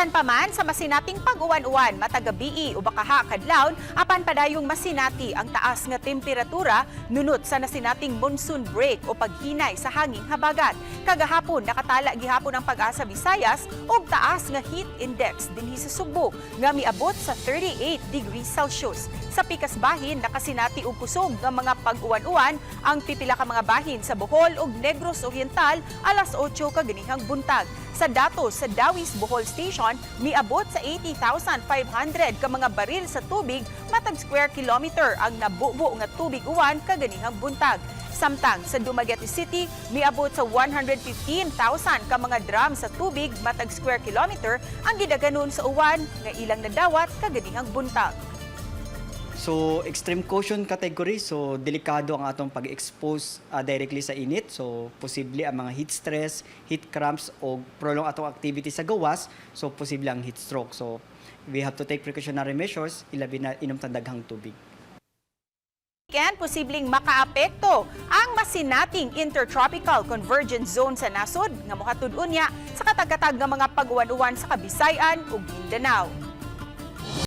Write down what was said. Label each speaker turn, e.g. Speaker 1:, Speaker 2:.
Speaker 1: Bisan pa man sa masinating pag-uwan-uwan matag gabii o bakaha kadlawon, apan padayong masinati ang taas nga temperatura nunot sa nasinating monsoon break o paghinay sa hanging habagat. Kagahapon, nakatala gihapon ang Pag-asa Visayas og taas nga heat index dinhi sa Sugbo nga miabot sa 38 degrees Celsius. Sa pikas bahin, nakasinati og kusog nga mga pag-uwan-uwan ang pipila ka mga bahin sa Bohol ug Negros Oriental alas 8 kaganihang buntag. Sa datos sa Dawis Bohol Station, miabot sa 80,500 ka mga baril sa tubig matag square kilometer ang nabubo nga tubig uwan kaganihang buntag. Samtang sa Dumaguete City, miabot sa 115,000 ka mga drum sa tubig matag square kilometer ang gidaganon sa uwan nga ilang nadawat kaganihang buntag.
Speaker 2: So, extreme caution category, so delikado ang atong pag-expose directly sa init. So, posible ang mga heat stress, heat cramps, o prolong atong activity sa gawas, so posible ang heat stroke. So, we have to take precautionary measures, ilabi na inom tang daghang tubig.
Speaker 1: Weekend, posibleng makaapekto ang masinating intertropical convergence zone sa nasod nga mohatod unya sa katag-katag nga mga pag-uwan-uwan sa Kabisayan ug Mindanao.